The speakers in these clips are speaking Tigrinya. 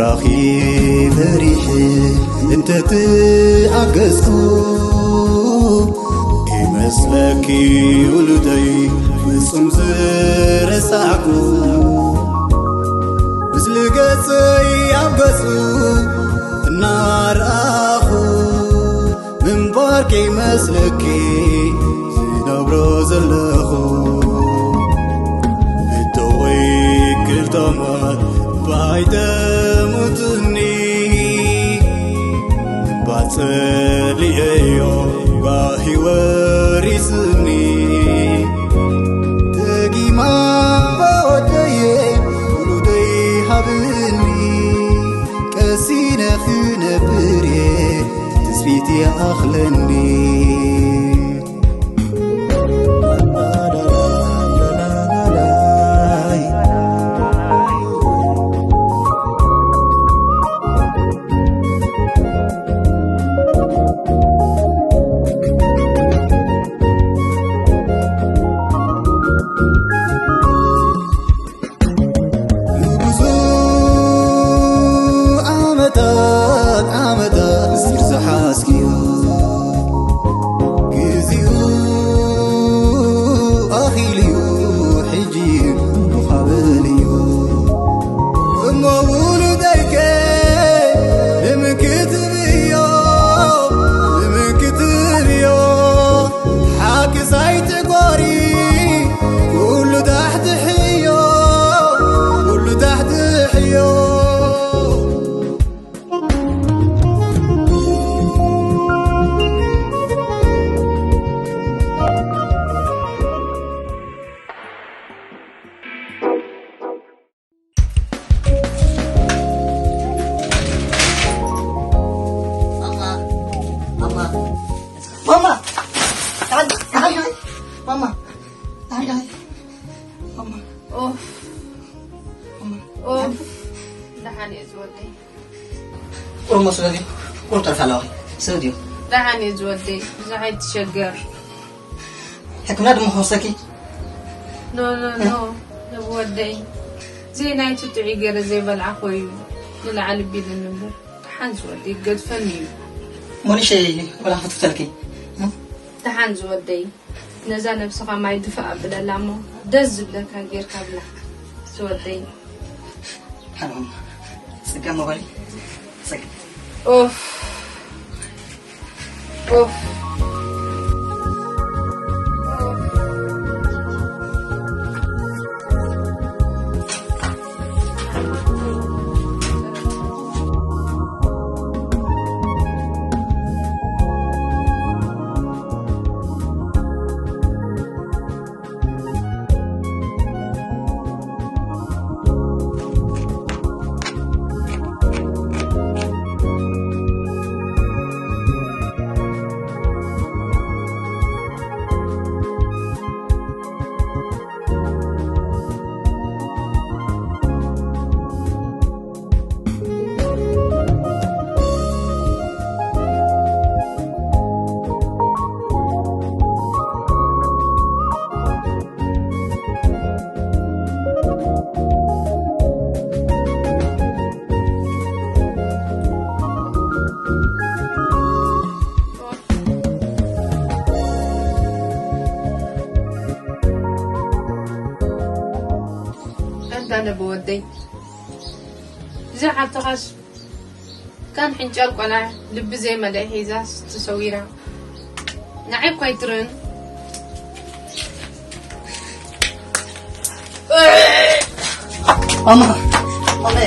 ራኺ ፈሪሕ እንተትኣገዝኩ ይመስለኪ ውሉደይ ፍጹም ዝረሳዕኩ፣ ምስሊ ገጸይ ኣብ ገጹ እናረኣኹ ምንባር ከይመስለኪ ዝነብሮ ዘለኹ። እተወይ ክልተማት ባይተሙትኒ ባጸሊኤዮ ባሂ ወሪስኒ። ደጊማ ባወደየ ውሉደይ ሃብኒ። ቀሲነ ክነብር እየ ትጽቢት ይኣኽለኒ። ብዙ ዓመታት ዓመታት ምስጢር ዝሓዝክዮ ግዜኡ ኣኺሉዩ ሕጂ ምኻበልዮ እሞ ውሉደይከ ንምክትብዮ ንምክትብዮ ሓቂ ሳይትጎሪ ኩሉ ታሕቲ ሕዮ ኩሉ ታሕቲ ሕዮ። ማማ ማማ ማማ ማማ ማማ ኦፍ ኦፍ ደሓን እየ ዝወደይ። ቁርሞ ስለዚ ቁርጠር ፈላኺ ሰብ ድዩ? ደሓን እየ ዝወደይ፣ ብዙሕ ኣይትሸገር። ሕክምና ድማ ክወስደኪ? ኖ ኖ ኖ ነብ ወደይ፣ ዘይ ናይቲ ጥዑይ ገይረ ዘይበልዓ ኮይኑ ንላዕሊ ቢልኒ እምበር፣ ደሓን ዝወደይ ይገድፈኒ እዩ። ሞኒሸይ፣ ወላ ክፍትፍተልኪ? ደሓን ዝወደይ፣ ነዛ ነብስኻ ማይ ድፍእ ኣብለላ እሞ ደስ ዝብለካ ጌርካ ብላ ዝወደይ። ሓሎም ጽገም ሞባይል ጽገም። ኦፍ ኦፍ። ኣንታ ነብ ወደይ፣ እዛ ሓብትኻስ ከም ሕንጫል ቆልዓ ልቢ ዘይመልአ ሒዛስ ተሰዊራ። ንዓይ እኳ ኣይትርእን። ኣማ፣ ኣማ።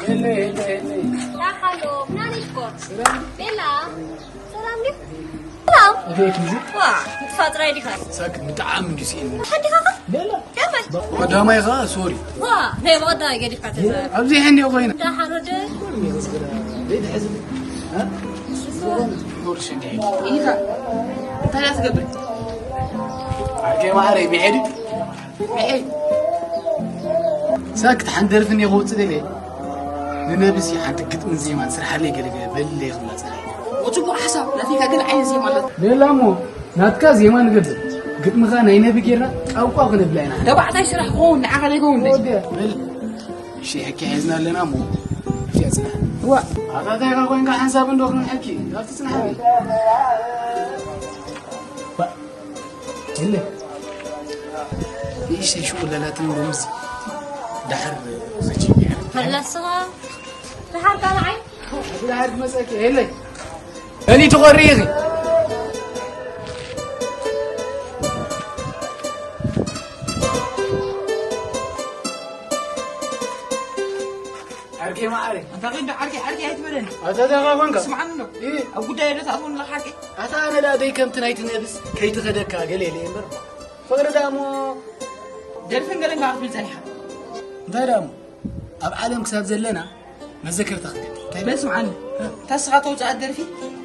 ሄሎ፣ ሄሎ፣ ሄሎ። ያ፣ ሃሎ፣ ናኒ ስፖርት። ሰላም። ቤላ፣ ሰላም ድዩ? ሰላም። እንዴት ነሽ? ዋ፣ ምጥፋእ ጥራይ ዲኻ? ሳክ ብጣዕሚ እንዲ ስኢን። ሓዲኻ ኸ? ቤላ። ከመይ? ቀዳማይ ኸዓ ሶሪ። ዋ፣ ናይ ብቐዳማይ ገዲፍካ ተዛረብ። ኣብዚ ሕንዲ ኮይና። ደሓን ወደይ። ዘይትሕዝ። ቁርሽ እንዲ። ኢኻ። እንታይ እያ ትገብር? ዓርከይ ማዕረይ፣ ብሄድ። ብሄድ። ሳክት ሓንቲ ደርፊ እንዲ ክወፅእ ደልየ። ንነብሲ ሓንቲ ግጥምን ዜማን ስርሓለይ ገለ ገለ በልለይ ክብላ ፀኒሐ። ወፅቡቕ ሓሳብ፣ ናተይካ ገለ ዓይነት ዜማ ኣላት። ሌላ እሞ ናትካ ዜማ ንገብር፣ ግጥምኻ ናይ ነቢ ጌርና ቋንቋ ክነብላ ኢና። ተባዕታይ ስራሕ ክኸውን ንዓኻ ዘይከውን እንደ ወደ በል፣ ሽሕኪ ሒዝና ኣለና እሞ ኣብዚኣ ጽናሕ። ዋ። ኣታ እንታይ ኢኻ ኮንካ ሓንሳብ እንዶ ክንሕኪ፣ ኣብቲ ጽናሕ በል። ባ-፣ የለ። ንእሽተይ ሽቁለላትን ሎምስ ዳሕር ዝጅምር። ፈለስኻ ድሓር ካልዓይ? ኣቲ ድሓር ትመጸኪ፣ የለይ። እሊ ትኾሪ ኢኺ። ዓርከይ ማዓረይ። ኣንታ ኸንዶ ዓርከይ፣ ዓርከይ ኣይትበለኒ። ኣታ ደኻ ኮንካ? ስምዓኒ ኣሎ። እ? ኣብ ጉዳይ ዶ ትኣትወኒ ኣለኻ ሓቂ? ኣታ ኣነ ደኣ ደይ ከምቲ ናይቲ ነብስ ከይትኸደካ ገለ ኢለ እየ እምበር። ፍቕሪ ደኣ እሞ ደርፍን ገለን ደኣ ክትብል ጸኒሓ። እንታይ ደኣ እሞ? ኣብ ዓለም ክሳብ ዘለና መዘከርታ ክገብር። እንታይ በል ስምዓኒ። እታ ንስኻ ተውፅኣ ደርፊ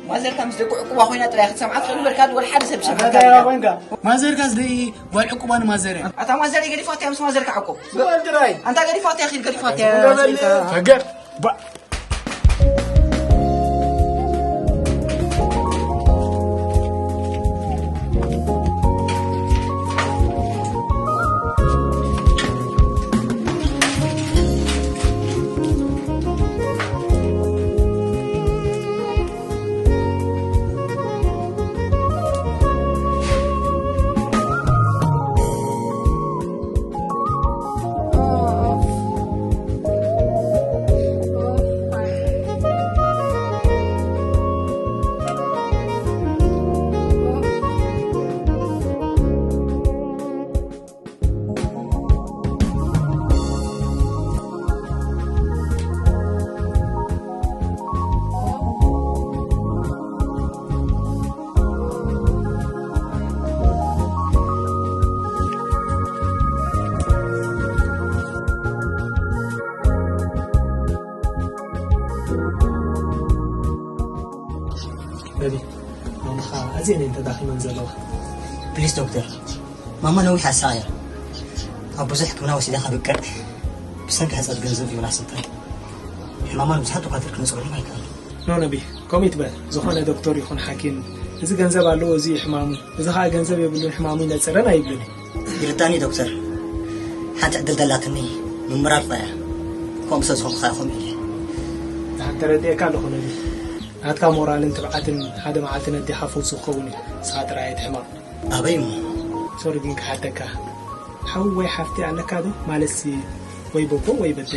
ማዘርካ ምስ ደቂ ዕቁባ ኮይና ጥራይ ክትሰምዓ ትኽእል እምበር ካልእ ወላ ሓደ ሰብ ዝሰምዓካ ኣታ የለን። ኮይንካ? ማዘርካስ ደይ ጓል ዕቁባ ንማዘር እያ። ኣታ ማዘር ገዲፋት እያ ምስ ማዘርካ ዕቁብ። ዝበል ጥራይ። ኣንታ ገዲፋት እያ ኺድ ገዲፋት እያ። ፈገር። ባ- ነቢ፣ ማማኻ ኣዝየን እየን ተዳኺመን ዘለዋ። ፕሊስ ዶክተር፣ ማማ ነዊሕ ኣሳቕያ። ኣብ ብዙሕ ሕክምና ወሲዳ ከብቅዕ ብሰንኪ ሕፅረት ገንዘብ እዩ ላስልጠን። ሕማማ ንብዙሓት ዶካትር ክነፅረሎም ኣይከኣልን። ኖ ነቢ፣ ከምኡ ይትበል። ዝኾነ ዶክተር ይኹን ሓኪም፣ እዚ ገንዘብ ኣለዎ፣ እዚ እዩ ሕማሙ፣ እዚ ኸዓ ገንዘብ የብሉን፣ ሕማሙ ይነፅረን ኣይብልን እዩ። ይርዳኒ ዶክተር፣ ሓንቲ ዕድል ደላትኒ ምምራር ጥራይ እያ። ከምኡ ስለ ዝኾንኩ ኸዓ ከምኡ ኢለ። ንሓንቲ ተረዲኤካ ኣለኹ ነቢ። ናትካ ሞራልን ትብዓትን ሓደ መዓልቲ ነዴኻ ፈውሲ ክኸውን እዩ። ንስኻ ጥራይ ኣይትሕመቕ። ኣበይ እሞ? ሶሪ ግን ክሓተካ። ሓው ወይ ሓፍቲ ኣለካ ዶ? ማለትሲ ወይ በቦ ወይ በዴ።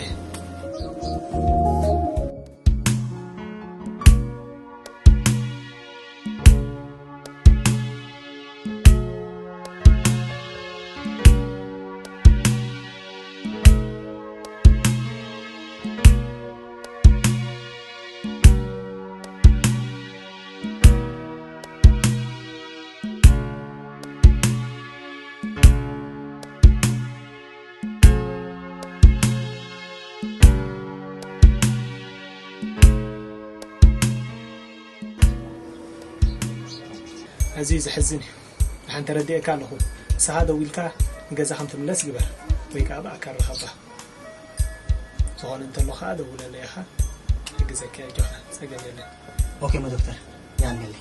ኣዝዩ ዘሕዝን እዩ። ደሓን ተረዲኤካ ኣለኹ። ንስኻ ደዊልካ ንገዛ ከም ትምለስ ግበር፣ ወይ ከኣ ብኣካል ርኸባ። ዝኾነ እንተሎ ከኣ ደውለለይ ኢኻ። ሕግዘካ እየ፣ ኣጆኻ፣ ጸገም የለን። ኦኬ፣ እሞ ዶክተር፣ የቐንየለይ።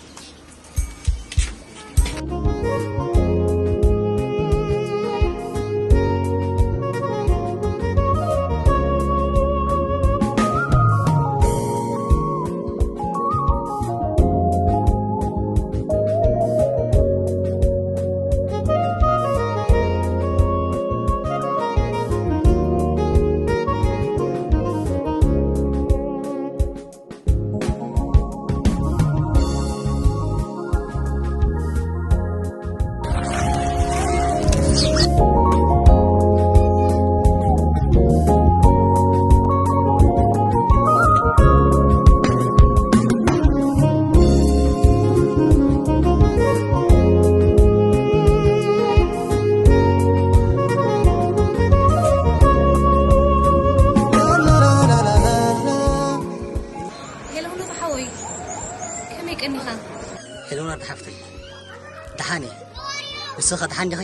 ኸ ደሓን ዲኺ?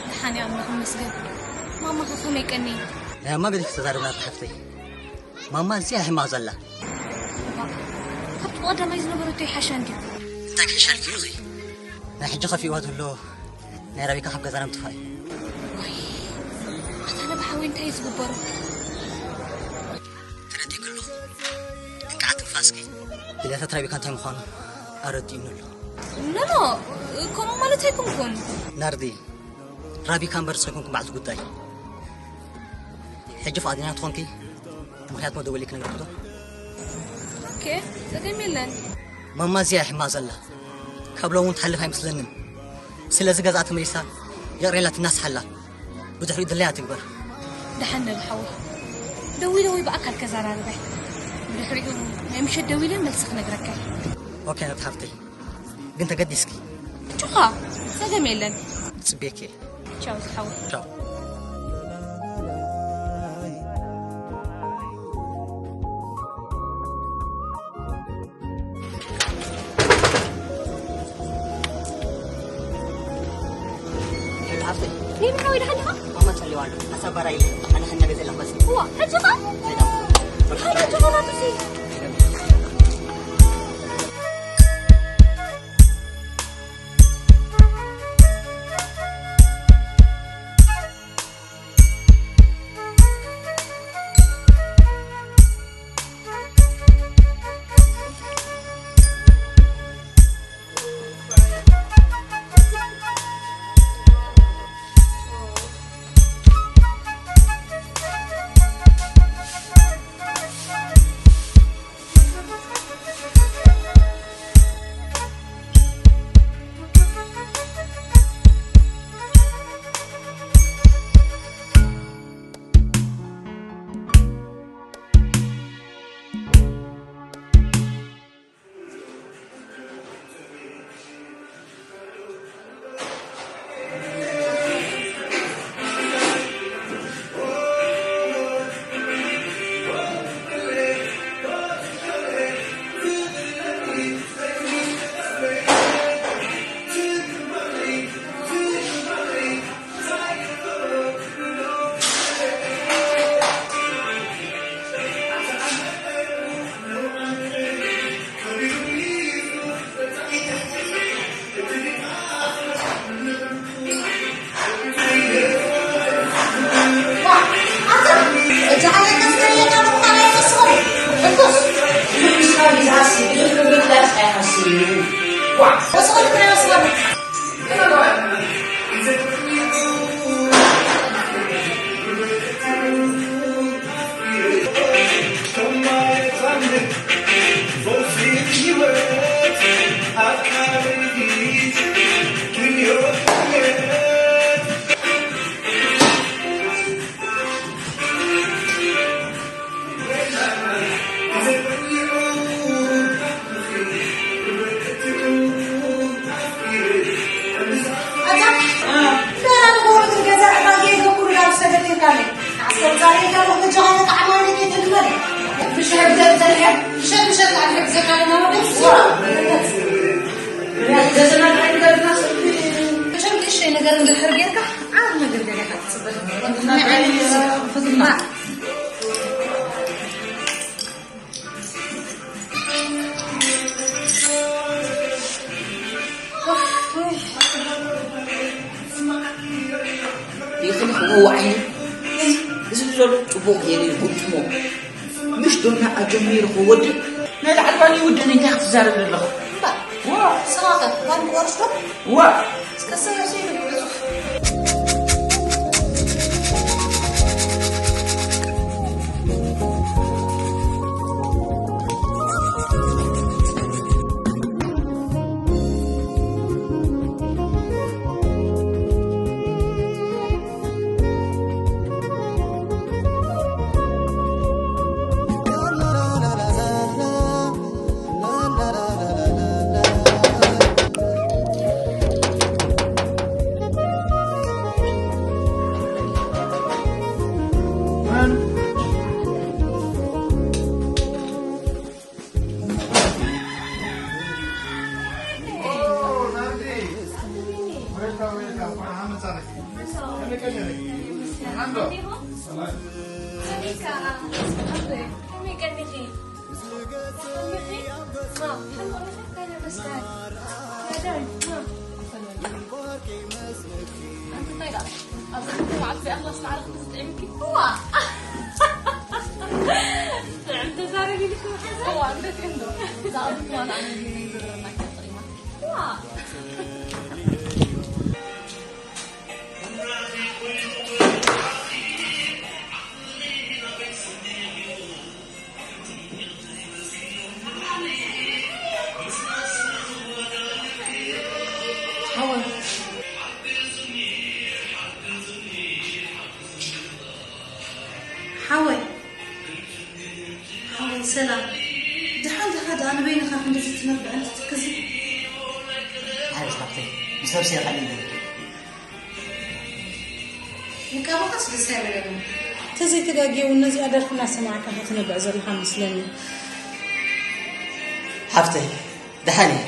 ደሓን እየ ኣምላኽ ይመስገን። ማማ ኸ ከመይ ቀኒ? ናይ ማማ ገዲፍ ተዛረብና ሓፍተይ። ማማ እዚኣ ሕማቕ ዘላ። ካብቲ ቀዳማይ ዝነበረቶ ይሓሻ እንድዩ። እንታይ ክሕሻልኪ እዩ እዚ? ናይ ሕጂ ከፊእዋ ዘሎ ናይ ራቢካ ካብ ገዛና ምጥፋእ እዩ። ዋይ፣ ኣታ ነብሓወይ እንታይ እዩ ዝግበሮ? ተረዲእኪ ኣለኹ። ግን ከዓ ትንፋስኪ። ድልያታት ራቢካ እንታይ ምዃኑ ኣረዲኡኒ ኣሎ። ኖ፣ ኖ፣ ከምኡ ማለት ኣይኮንኩን። ናርዲ፣ ራቢካ እምበር ንስኺ ኣይኮንኩም በዓልቲ ጉዳይ። ሕጂ ፍቓደኛ ትኾንኪ? ምኽንያት መደወሊ ክነግረኪ ዶ? ኦኬ፣ ጸገም የለን። ማማ እዚኣ ሕማ ዘላ። ካብ ሎሚ እውን ትሓልፍ ኣይመስለንን። ስለዚ ገዛኣ ተመሊሳ ይቕረ ኢላ ትናስሓላ። ብድሕሪኡ ድላያ ትግበር። ደሓን ነብሓዊ። ደዊለ ወይ ብኣካል ከዘራርበ። ብድሕሪኡ ናይ ምሸት ደዊለ መልሲ ክነግረካ እየ። ኦኬ፣ ናት ሓፍተይ። ግን ተገዲስኪ። ጩኻ፣ ጸገም የለን። ጽቤኪ። ቻው ዝሓወይ። ቻው። ሓፍተይ። ነይ ብሓወይ ደሓን ዲኻ? ማማ ጸልዋ ኣሎ። ኣሳባራ ኢለ። ኣነ ከና ገዘ ለኽመጽ። እዋ፣ ሕጂ ኸ? ከይዳ። ሓላ ጅሆናትሲ። ነገር እንድሕር ጌርካ ዓብ ነገር ገለ ኢኻ ትጽበ። ይኽልኽዎ ዓይኒ ህዝቢ ዘሎ ጽቡቕ ገይሩ ይጉጥሞ። ምሽ ዶና ኣጀሚሩ ክወድእ ናይ ላዕሊ ባል ይውደን እንታይ ክትዛረብ ዘለኹ? እምበር ዋ። ስማኸ ባል ክወርስ ዶ? ዋ። እስከ ሰበ ሲሉ ብዙሕ ሰኒካ፣ ከመይ ቀኒኺ? ሓወይ፣ ሓወይ፣ ሰላም። ደሓን ዲኻ? ደኣ ንበይንኻ ክንድዚ ትነብዕ እንትትክዚ? ሓይሽ ሓፍተይ፣ ብሰብ ሴኻ ኢለ። ንቀባኻስ ደስ ኣይበለኒ። ተዘይተጋግየ እውን ነዚኣ ደርፊ እናሰማዕካ ኢኻ ትነብዕ ዘለኻ መስለኒ። ሓፍተይ፣ ደሓን እየ።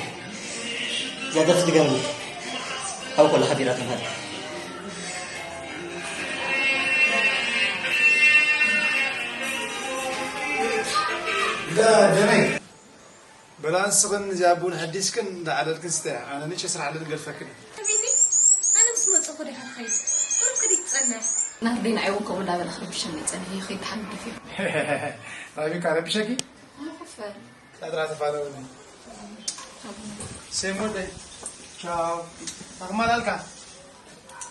እዛ ደርፊ ድገምኒ። ኣብ ኮላ ሓቢራ ተምሃር። እንዳ ደመይ። በላ ንስኽን እዚኣ ቡን ሕዲስክን እንዳዓለልክን ስተያ። ኣነ ንእሽቶ ስራሕ ኣለኒ ገድፈክን እየ። ሓቢቢ፣ ኣነ ምስ መጸኹ ዲኻ ትኸይድ? ቁሩብ ከዲት ትጸንሕ። ናርዲ ንዓይ እውን ከምኡ እንዳበለ ክረብሸኒ ይጸንሕ። ይኸይድ ተሓንግፍ እዩ። ራቢካ ረብሸኪ? ኣይሕፈር። ጻድራ ተፋነውኒ። ሴም ወደይ። ቻው። ኣኽማል ኣልካ።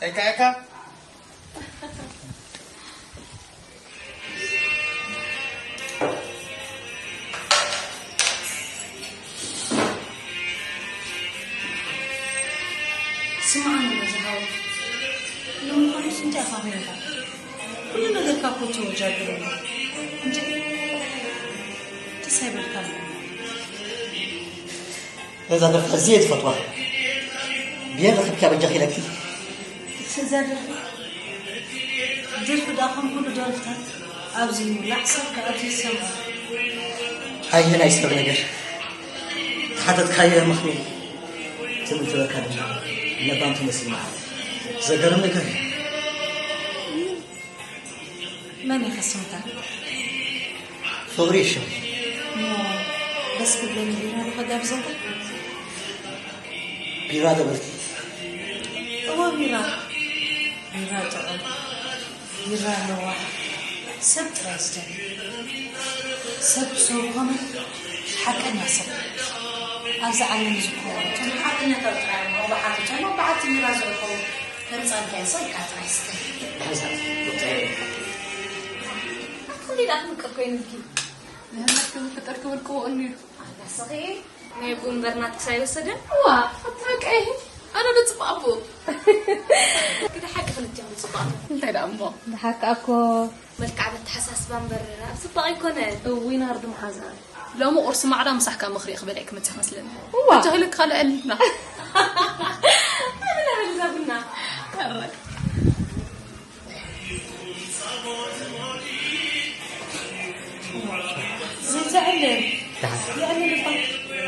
ኤካ ኤካ። ስምዓኒ በዚ ሓወይ፣ ንምዃኑስ እንታይ ኢኻ ኮይንካ? ኩሉ ነገርካ እኮ ተወጃዲሩ ኣሎ። እንዴ፣ ደስ ኣይበልካን? ነዛ ደርፊ ኣዝየ ዝፈትዋ። ብየን ረኺብክያ በጃኺ ኢለኪ። እዛ ደርፊ፣ ደርፊ ደኣ ከም ኩሉ ደርፍታት ኣብዚ ይውላዕ፣ ሰብ ከኣ ኣብዚ ይሰምዖ። ኣየ ናይ ሰብ ነገር። ተሓተትካዮ ምኽኒ ትምልትበካ ድማ ለባም ትመስል መዓት። ዘገርም ነገር እዩ። መን ኢኻ ስምካ? ፍቕሪ እዩ ሽመይ። እሞ ደስ ክብለኒ ቢራ ዶ ከጋብዘካ? ቢራ ዶ በልኪ? እወ ቢራ። ቢራ ጥዑም። ቢራ ለዋህ። ሰብ ጥራይ ዝደሊ። ሰብ ብሰቡ ኮነ ሓቀኛ ሰብ። ኣብዚ ዓለም ዝኮኑ እቶም ሓቀኛታት ጥራይ እዮም ኣብ ብሓቂ እቶም ኣብ በዓቲ ቢራ ዝርከቡ። ከም ጻድቃን ሰው ይቃጥራይስከ። ብሓንሳብ ቁጥዐ ኣትኹሊ ደኣ ክምቅር ኮይኑልኪ። ንህነት ክፍጠር ክብል ቅቡእ ነይሩ። ኣላስኺ ናይ ቡን በርናት ክሳይ ወሰደ? ዋ፣ ኣታ ቀይ። ኣነ በጽባእ ኣቦ። ግደ ሓቂ ክልቲኦም ጽባቕ። እንታይ ደኣ እሞ? ብሓቂ ኣኮ። መልክዓ በተሓሳስባ እምበር ኣብ ጽባቕ ኣይኮነ። እውይ ናርዲ መሓዛ። ሎሚ ቁርሲ ማዕዳ ምሳሕካ ምኽሪ ክበልዕ ክመጽእ መስለኒ። እዋ። ጃሂለክ ካልእ ዕልልና። ኣነ ላበል እዛ ቡና። ቀረ። ዘይተዕልል። ደሓን። የዕልል እባ።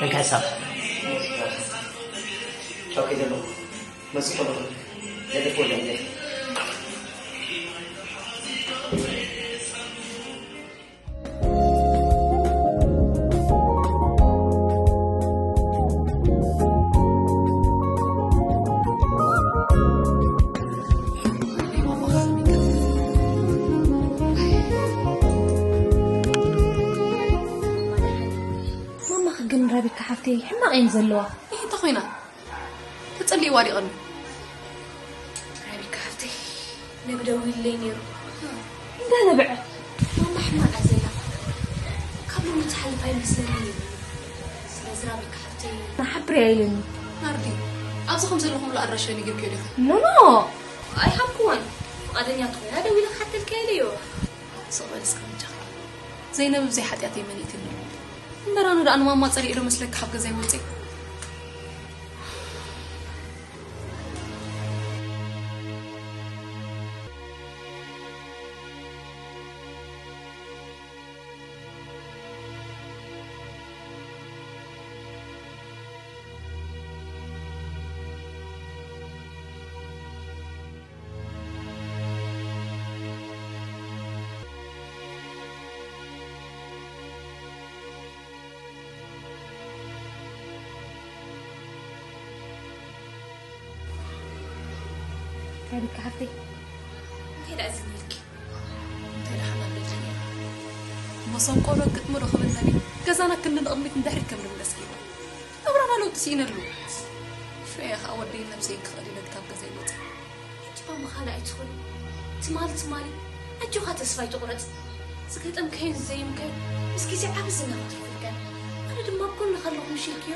እንካ ሕሳብ። ኦኬ፣ ዘሎ። መጽእ ከለኹ። ለደፍ ወላ ኢለ። ማማኺ ግን ራቢካ ሓፍተይ ሕማቕ እየን ዘለዋ። እየ እንተ ኾይና ተጸሊእዋ ድዩ ቀንዩ? ራቢካ ሓፍተይ ነግደዊ ኢለይ ነይሩ። እንዳነበዐ ማማ ሕማቕ እያ ዘላ። ካብ ሎሚ ትሓልፍ ኣይመስለንን እዩ። ስለዚ ራቢካ ሓፍተይ ንሓብር እያ ኢለኒ። ናርዲ፣ ኣብዚ ከም ዘለኹምሉ ኣድራሻ ነጊርክዮ ዲኺ? ኖ፣ ኖ። ኣይሃብክዋን። ፍቓደኛ ተኾይና ደዊለ ክሓተልካ ኢለዮ። ስቕ በሊ እስከ በጃኺ። ዘይነብ ብዘይ ሓጢኣተይ መን ይእትኒ? እምበር ኣነ ደኣ ንማማ ጸሊኤ ዶ መስለኪ ካብ ገዛይ ወጺኤ? ኣቤት ሓፍተይ። እንታይ ደኣ ዝኒልኪ? እንታይ ደኣ ሓማም በልኪ? መሰንቆ ዶ ግጥሚ ዶ ክብል ነቢ? ገዛና ክንዲ ንቕድሚት ንድሕሪት ከም ንብለስ ገይሩ። ናብራና ለውጢ ስኢነሉ። ሸያ ኸኣ ወደይ ነብሰይ ክኽእል ኢለ ካብ ገዛ ይወፅእ። ሕጂ እባ ምኻን ኣይትኹን። ትማሊ ትማሊ ኣጆኻ ተስፋ ኣይትቑረጽ። ዝገጠምካዮን ዝዘየምካዮን ምስ ግዜ ዓቢ ዝና ክትረኽበልካ። ኣነ ድማ ኣብ ጎንኻ ኣለኹ ምሽ ኢልክዮ።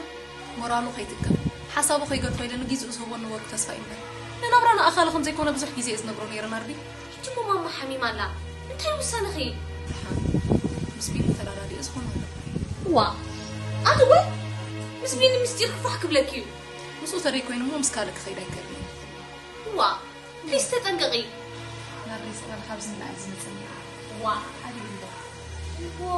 ሞራሉ ከይትከም፣ ሓሳቡ ከይገድፎ ኢለ ንጊዜኡ ዝህቦ ነበርኩ ተስፋ ይምበር። ንናብራና ኣኻሊ ከም ዘይኮነ ብዙሕ ግዜ እየ ዝነግሮ ነይረ ናርዲ። ሕጂ እሞ ማማ ሓሚማ ኣላ። እንታይ ውሳነኺ? ደሓን ምስ ቢኒ ተረዳዲኡ ዝኾነ ኣሎ። ዋ፣ ኣቲ ወይ ምስ ቢኒ ምስጢር ክፋሕ ክብለኪ እዩ። ምስኡ ተደይ ኮይኑ እሞ ምስ ካልእ ክኸይድ ኣይክእልን እየ። ዋ፣ ፕሊስ ተጠንቀቒ። ናርዲ ስእራል ካብዚ ንላዕሊ ዝመጸኒ። ዋ፣ ሓቢቢ እምበር። ዎ።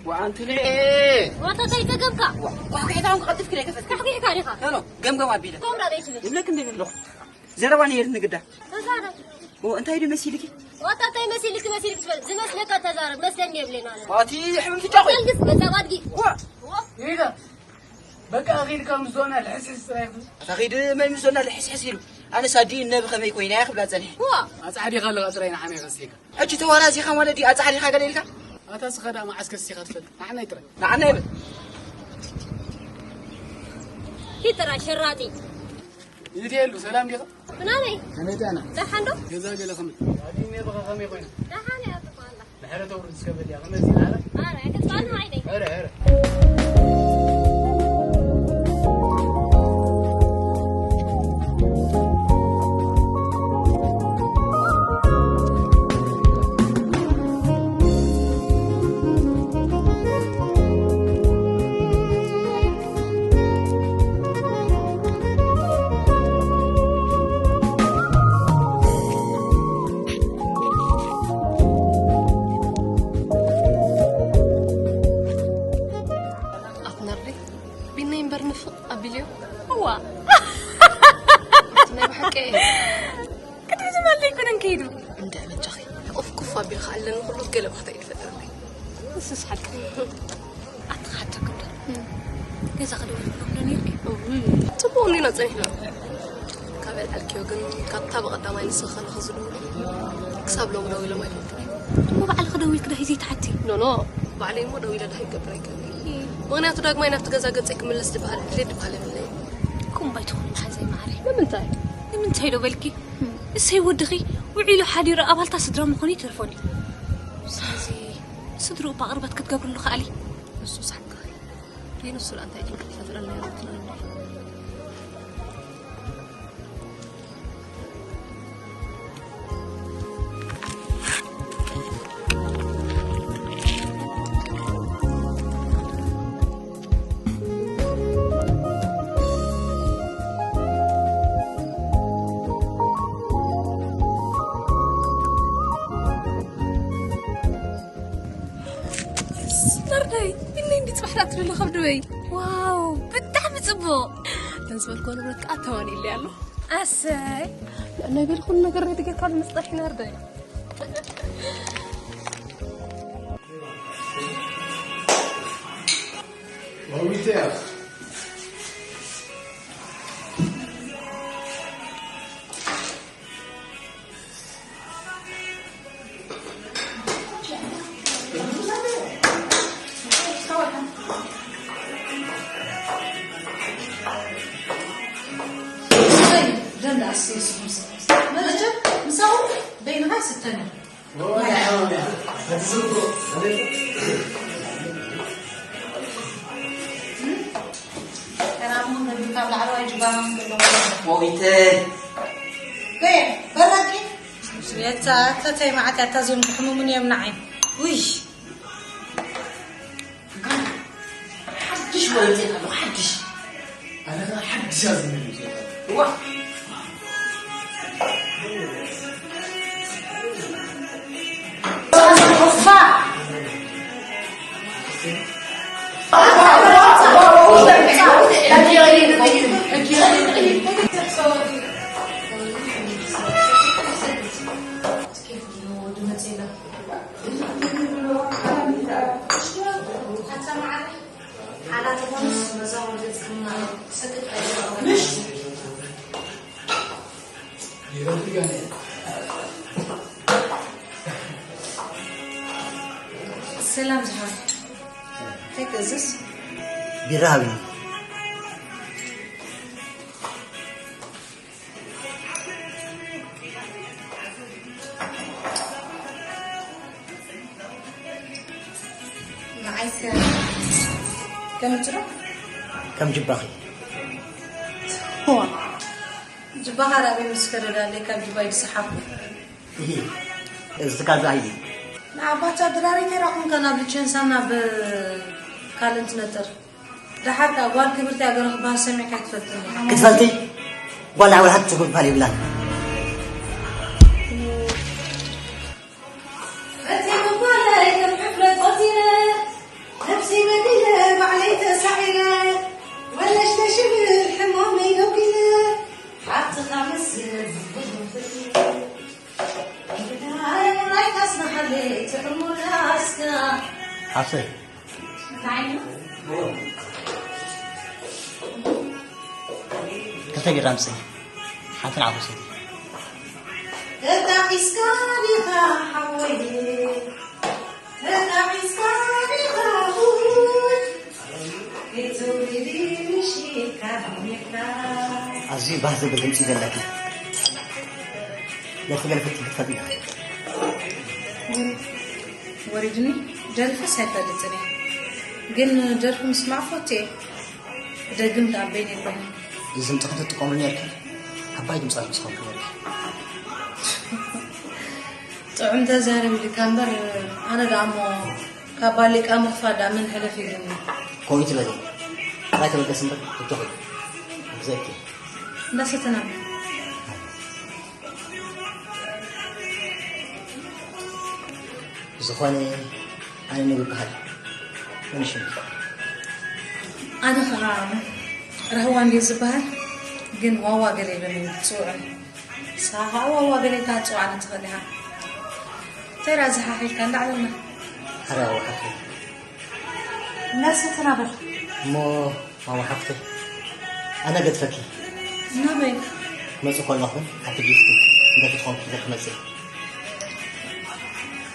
ወኣንትኒ ዋታ እንታይ ጸገምካ? ኳሕኩሕታውን ክቐልጥፍ ክደ ከፈትካ። ካሕኩሕካ ዲኻ? ኖ፣ ኖ፣ ገምገም ኣቢለ። ኮምራ ደይ ትብል። ይብለክ እንደ ዘለኹ። ዘረባ ነይር ንግዳ። ተዛረብ። ኦ፣ እንታይ ዶ መሲልኪ? ዋታ እንታይ መሲልኪ፣ መሲልኪ ትበል? ዝመስለካ ተዛረብ፣ መስለኒ የብለይን ኣነ። ኣቲ ሕምም ትጫኾ። በልግስ፣ በዛ ባድጊ። ዋ። ዋ። ይሄዳ። በቃ ኣኺድ ከም ዞና ልሕስሕስ ጥራይ ይኹን። ኣታ ኺድ መን ዞና ልሕስሕስ ኢሉ? ኣነ ሳዲ ነብ ኸመይ ኮይና እያ ክብላ ጸኒሐ። ዋ። ኣጻሕዲኻ ኣለኻ ጥራይ ንዓና ይኸስየካ። ሕጂ ተዋራዚኻ ማለት ድዩ? ኣጻሕዲኻ ገለ ኢልካ? ኣታ ስኻ ደኣ መዓስ ከሲኻ ትፈልጥ? ንዓና ይጥራይ። ንዓና ይበል። ኪድ ጥራይ ሸራጢ። ይእቲ የሉ፣ ሰላም ዲኻ? ምናለይ? ከመይ ጥዕና? ደሓን ዶ? ገዛ ገለ ኸመይ? ኣዲ እኔ በኻ ኸመይ ኮይና? ደሓን እያ ትበሃላ። ብሕረ ተውርድ እስከ በል እያ፣ ኸመይ ዚና፣ ኣረ? ኣረ፣ ኣይተጥፋእና ዓይነይ። ኣረ፣ ኣረ። ኣትነርዲ ቢነይ እምበር ንፍቕ ኣቢልዮ። እዋ። ናይ ብሓቂ። ቅድሚ ዝመልጥ ኣይኮነን ከይዱ። እንደ በጃኺ። ቁፍ ቁፍ ኣቢልካ ኣለኒ ኩሉ ገለ ባህታ እዩ ዝፈጥረለይ። ንሱስ ሓቂ። ኣትኻ ሓተኩም ዶ? ገዛ ክደውል ክብሎ ነይርኪ? እውይ፣ ጽቡቕ እኒና ጸኒሕና። ካብ ኣልዓልክዮ ግን ካብታ ብቐዳማይ ንስኺ ከለኺ ዝደውሉ ክሳብ ሎም ደዊሎም ኣይፈልጡን እዮም። እሞ ባዕልኺ ደዊልኪ ዳሂ ዘይትሓቲ? ኖ፣ ኖ፣ ባዕለይ እሞ ደዊለ ዳሂ ክገብር ኣይክእልን። ምኽንያቱ ዳግማይ ናብቲ ገዛ ገጸይ ክምለስ ዝበሃል ድሌት ዝበሃል የብለይን። እኩም ባይትኹን መሓዘይ ማዕረይ። ንምንታይ? ንምንታይ ዶ በልኪ? እሰይ ወድኺ ውዒሉ ሓዲሩ ኣባልታ ስድራ ምኾኑ ይተርፎን እዩ። ስለዚ ስድርኡ ብቕርበት ክትገብርሉ ከኣሊ። ንሱ ሳሕካ። ንሱ ደኣ እንታይ ጭንቀት ይፈጥረልና ኣሎ ትነግረኒ? ናርዳይ፣ ቢኒ እንዲ ጽባሕ ደኣ ትብሊ ካብ ድበይ። ዋው፣ ብጣዕሚ ጽቡቕ። ነዚ ዝበልክዎ ንብረት ከኣ ተማሊእለይ ኣሎ። ኣሰይ። ንዕናይ ቤል ኩሉ ነገር ናይ ትገርካሉ ምስጣሕ እዩ ናርዳይ። ደንዳ ኣስቴ ስኹም ሰብ መለቸ ምሳኹም በይንኻ ይስተኒ። ሰላም፣ ካብ ላዕለዋይ ጅባና ዘለዋ። ወዊተይ። በየ፣ በራቂ። የታ ተተይ መዓት ያታ ዞም ዝሕሙሙን እዮም ንዓይ። ውይ። ሓድሽ ወረቀት ኣሎ፣ ሓድሽ። ኣነ ኸኣ ሓድሽ እያ ዝመልስ። ዋ። ሰላም ዝሓወይ፣ እንታይ ክእዝዝ? ቢራ ሃብኒ። ንዓይስ ከም ጭሮ? ከም ጅባኺ። ዋ፣ ጅባኻ ራቢ ምስ ከደዳለይ ካብ ጅባይ ዝሰሓብኩ። ይሄ፣ እዚ ትካል ዝኣይሊ። ንኣባታ ድራሪ ተራኹም ከና ብቸንሳ ናብ ካልእ እንትነጥር። ደሓር ከኣ ጓል ክብርቲ ሃገር ክበሃል ሰሚዕካ ኣይትፈልጥን ኢኻ። ክትፈልጢ? ጓል ናይ ወላሓት ትኹን ክበሃል የብላን። እቲ ምባለይ ከም ሕፍረት ቆጺረ፣ ነብሲ በዲለ ባዕለይ ተሳዒረ፣ ወለሽ ለሽብል ሕማመይ ደጒለ፣ ሓብትኻ መስል ብዙሕ ፍቕሪ። እንግዳይ ራይካስ ንሓለይ ትዕሙር ራስካ። ሓፍተይ፣ ክልተ ቢራ ኣምፅእ። ሓንቲ ንዓኹም ሰቲ። ተጣቒስካ ዲኻ ሓወይ? ተጣቒስካ ዲኻ? ኣዝዩ ባህ ዘብል ድምፂ ዘለኪ። ደርፊ ገለ ፈቲኺ ትፈልጢ ዲኺ? ወሪድኒ፣ ደርፍስ ኣይፈልጥን እየ። ግን ደርፊ ምስማዕ ፈትየ። ክደግም ደኣ በይነይ ኮይነ። እዚ ድምፅኺ ተትጥቀምሉ ነርኪ፣ ዓባይ ድምፃዊት ምስ ኮንኪ ነርኪ። ጥዑም ተዛረብ ኢልካ እምበር፣ ኣነ ደኣ እሞ ካብ ባሊቃ ምኽፋእ ደኣ መን ሕለፍ ኢሉኒ። ከምኡ ትበሊ። ጥራይ ተበገስ እምበር፣ እጆኺ። ግዘኪ። እንዳሰተና። ዝኾነ ኣነ ንብብሃል። መን ሽምኪ? ኣነ ኸዓ ራህዋ እንድየ ዝበሃል፣ ግን ዋዋ ገለ ኢሎምኒ ዝፅውዑኒ። ንስኻ ኸዓ ዋዋ ገለ ኢልካ ክትፅውዓኒ ትኽእል ኢኻ። እንታይ ደኣ ዝሓሓይካ እንዳዕለልና። ኣረ ዋዋ ሓፍተይ። መሲ ተናገር። እሞ ማማ ሓፍተይ፣ ኣነ ገድፈኪ። ናበይ? ክመጽእ ከለኹ ሓንቲ ጊፍቲ እንተ ክትኾን ክሕዘኪ መጽእ።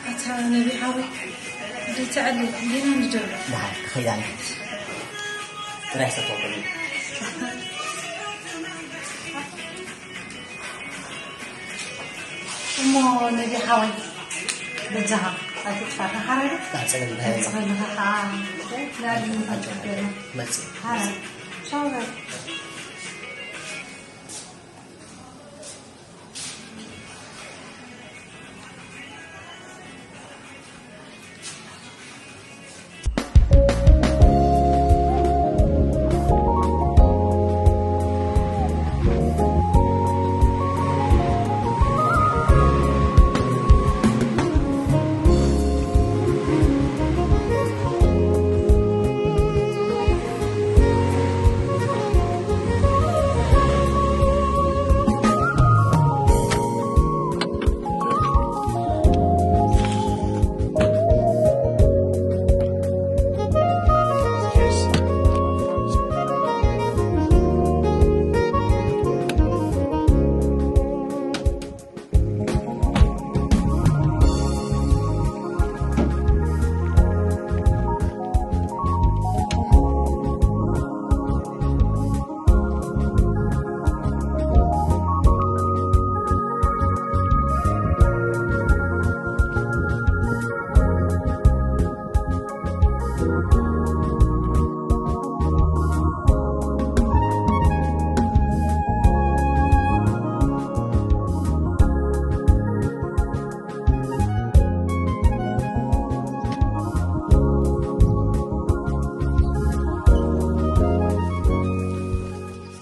ኣታ ነቢ ሓወይ፣ ደይትዕሊ፣ ጌና ንጀምር። ደሓን፣ ክኸይድ ኣነ። ጥራይ ሰፋ በሉኒ። እሞ ነቢ ሓወይ፣ በጃኻ ኣይትጥፋእና ሓራይ። ኣጸገም እንታይ? ከምጽእ ከለኻ ኸዓ ላዕሊ ንኽንጽበና። መጽእ። ሓራይ። ቻው በል።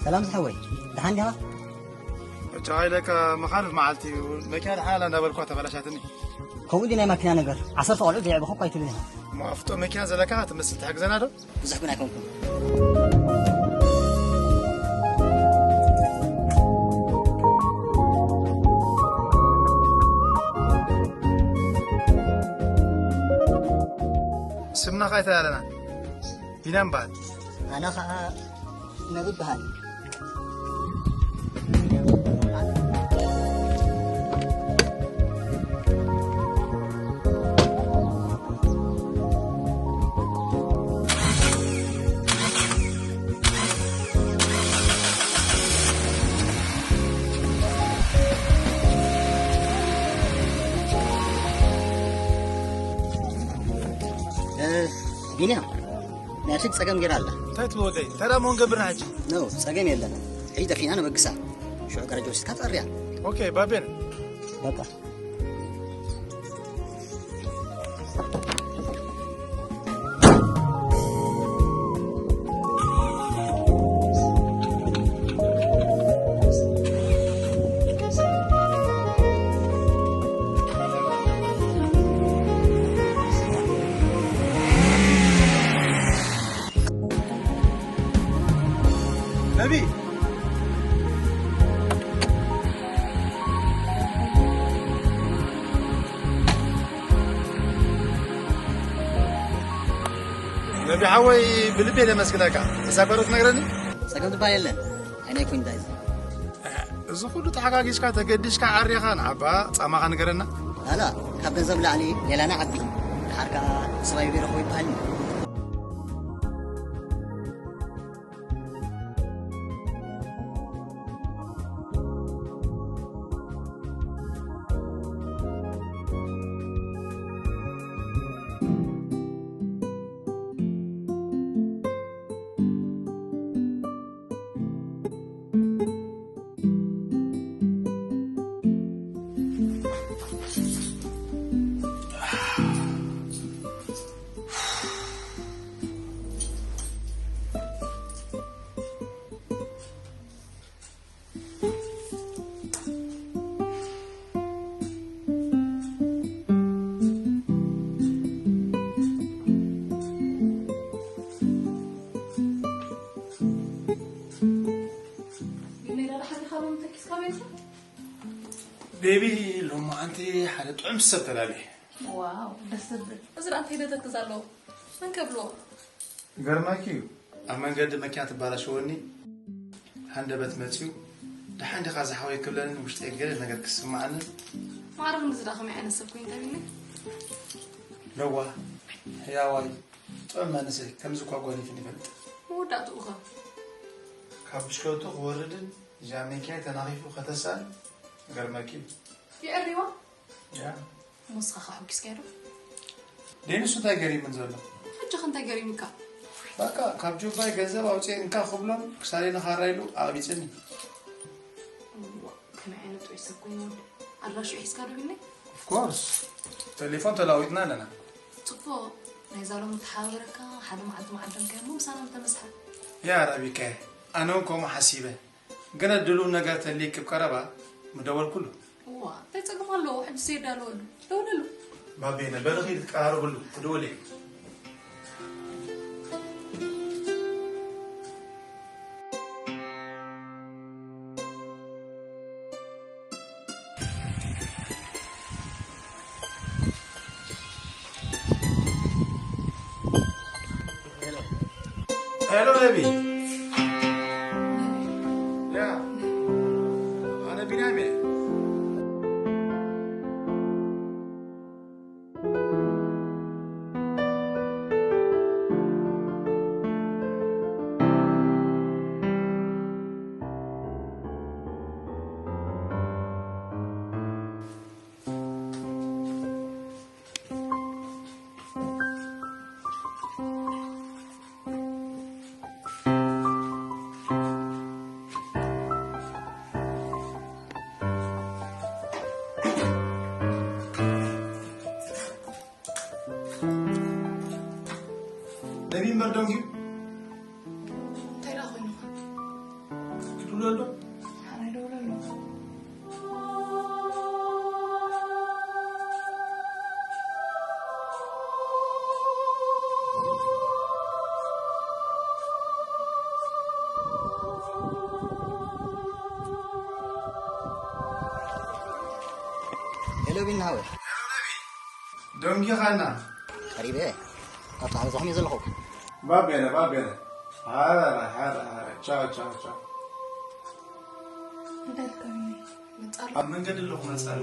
ሰላም ዝሓወይ፣ ደሓን ዲኻ? ብቻ ኢለካ መኻርፍ መዓልቲ እዩ። መኪና ደሓን ኣላ እንዳበልኳ ተበላሻትኒ። ከምኡ ድዩ ናይ ማኪና ነገር? ዓሰርተ ቆልዑ ዘየዕበኹ እኳ ኣይትብልን ኢኻ። እሞ ኣፍጦ መኪና ዘለካ ትመስል፣ ትሕግዘና ዶ? ብዙሕ ግን ኣይኮንኩን። ስምና ኸ እንታይ ኣለና? ቢንያም በሃል። ኣነ ኸዓ ነቢ በሃል። እ፣ ቢንያም፣ ናይ ስልክ ጸገም ገይራ ኣላ። እንታይ ትብል ወደይ? እንታይ ደኣ እሞ ክንገብር ንሕጂ? ኖ፣ ጸገም የለን። ሕጂ ደፊና ነበግሳ። ሽዑ ገረጃ ወሲድካ ትቐርያ። ኦኬ፣ ባቤን። በቃ። ነቢ፣ ነቢ ሓወይ፣ ብልቢ እየ ለመስግነካ። እዛ ጓል ትነግረኒ? ጸገም ዝበሃል የለን። ዓይነይ ኮይን ዳይዝ። እዚ ኩሉ ተሓጋጊዝካ ተገዲስካ ዓሪኻ ንዓባ ጻማኻ ንገረና። ላላ፣ ካብ ገንዘብ ላዕሊ ሌላና ዓቢ። ድሓር ከኣ ሰብኣይ ቢረኽቦ ይበሃል። ቢኒ፣ ዳዳ ሓዚኻ ሎሚ ተኪስካ ቤትካ? ቤቢ፣ ሎማዓንቲ ሓደ ጥዑም ሰብ ተላልየ። ዋው፣ ደስ ዘብል። እዚ ደኣ እንታይ ደተክዝ ኣለዎ? መን ከብልዎ? ገርማኪ እዩ። ኣብ መንገዲ መኪና ትባላሸወኒ ሃንደበት መፅዩ፣ ደሓን ዲኻ ዝሓወይ ክብለንን ውሽጠይ ገለ ነገር ክስምዓንን። ማዕረ ክንድዚ ደኣ ከመይ ዓይነት ሰብ ኮይኑ ተቢኒ? ለዋህ፣ ሕያዋይ፣ ጥዑም መንእሰይ፣ ከምዚ እኳ ጓኒፍኒ ይፈልጥ። መወዳእትኡ ኸ? ካብ ብሽክለቱ ክወርድን እዛ መኪና ተናኺፉ ከተሳን ገርመኪ። የዕሪዋ? ያ። እሞ ንስኻ ኸ ሓጒስካዮ ዶ? ደይ ንሱ እንታይ ገሪሙን ዘሎ? ሕጂ ኸ እንታይ ገሪሙካ? በቃ፣ ካብ ጁባይ ገንዘብ ኣውፅኤ እንካ ክብሎም ክሳደይ ንኻራ ኢሉ ኣቕቢፅኒ። እዋ፣ ከመይ ዓይነት ጥዑይ ሰብ ኮይኑ ወዲ? ኣድራሽኡ ሒዝካ ዶ ቢኒ? Of course። ቴሌፎን ተለዋዊጥና ኣለና። ፅቡቕ። ናይዛ ሎሚ ተሓባበረካ ሓደ መዓልቲ መዓደምካዮ እሞ ምሳና ምተመስሓ። ያ ራቢካየ፣ ኣነ እውን ከምኡ ሓሲበ። ግን ድሉው ነገር ተልይክ ኣብ ቀረባ ምደወልኩሉ። እዋ፣ እንታይ ጸገም ኣለዎ? ሕጂ የዳልወሉ። ደውለሉ። ባቤነ፣ በሊ ኺዲ ትቀራረብሉ፣ ክድውል እየ። ሄሎ ነቢ። ያ፣ ኣነ ቢንያም እየ። ነቢ እምበር ደንጉዩ። እንታይ ደኣ ኮይኑ ኸ? ክድውለሉ? ሓራይ ደውለሉ። ሄሎ ቢኒ ሓወይ። ሄሎ ነቢ። ደንጊኻና። ቀሪበ። ኣታ ዝኹን እዩ ዘለኹ። ባቤነ፣ ባቤነ። ሃራ፣ ሃራ፣ ሃራ። ቻው፣ ቻው፣ ቻው። ኣብ መንገዲ ኣለኹ መጻኢ።